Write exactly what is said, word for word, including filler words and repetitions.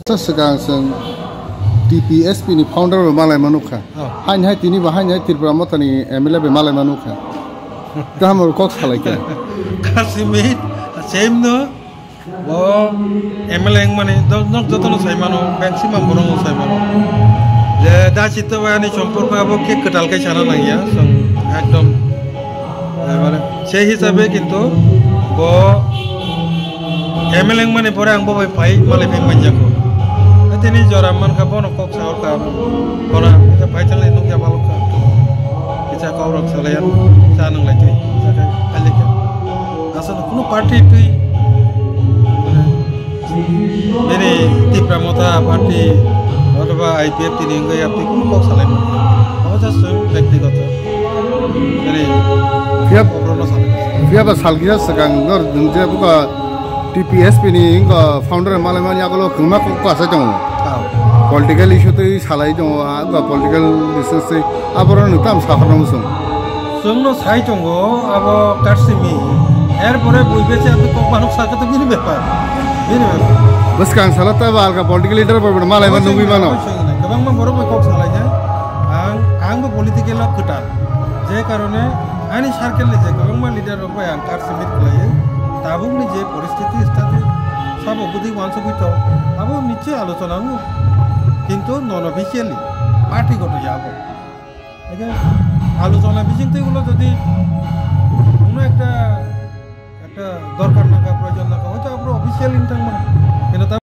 Sa swkang chwng T P S P ni founder bo malai manukha. Oh. Haini hai tini bo haini hai Tripura Motha ni M L A bai malai manukha. Tamo kok salai khe. Kasimi, same no. Bo M L A wngmani do-, nok jotono sai mano, beng sima borokno sai mano. Je da chitto bai ani somporko abo khe kwtal khe sana nangya, chwng ekdom, eh, mane, sei hisabe kintu bo M L A wngmani pore ang bo bai phai malai phai manjako. Tini jora mankha bono kok sa orkha, bono phai thanglai nukya malokha. Kisa kok rok salai ano, sa nang lai twi, sa khai, khai lai kha. Asal kuno party twi, mane, bini Tipra Motha party, othoba I P F T ni wngwi yapti kuno kok salai mano. Obo just swng byaktigoto. Bini phiya, oborno salai. Phiya ba salkisa swkang nor je buka T P S P ni wngkha founder malai mani agolo kwbangma kok asai tongo. Ah. Political issue twi salai tongo, ah, wngkha political business twi aborok nwng tamo saharna muchung. Chwngno sai tongo abo Karsimi. Erpore buibe se abo kok manuk sakha to bini bepar. Bini bepar. Bwskang salo tabo alka political leader bai malai ma nugwi mano. Kwbangma borok bai kok salai jai. Ang, ang bo political o kwtal. Je karone ani circle ni je kwbangma leader rok bai ang Karsimi khlaiwi. Tabukni je poristiti state sabo bwdwi uansugwi tong, abo niche alochona wngo. Kintu non officially party goto ya abo. Eke alochona bising twi ulo jodi kono ekta, ekta dorkar nangkha, proyojon nangkha, hoyto abro officially wng thangmano. Kintu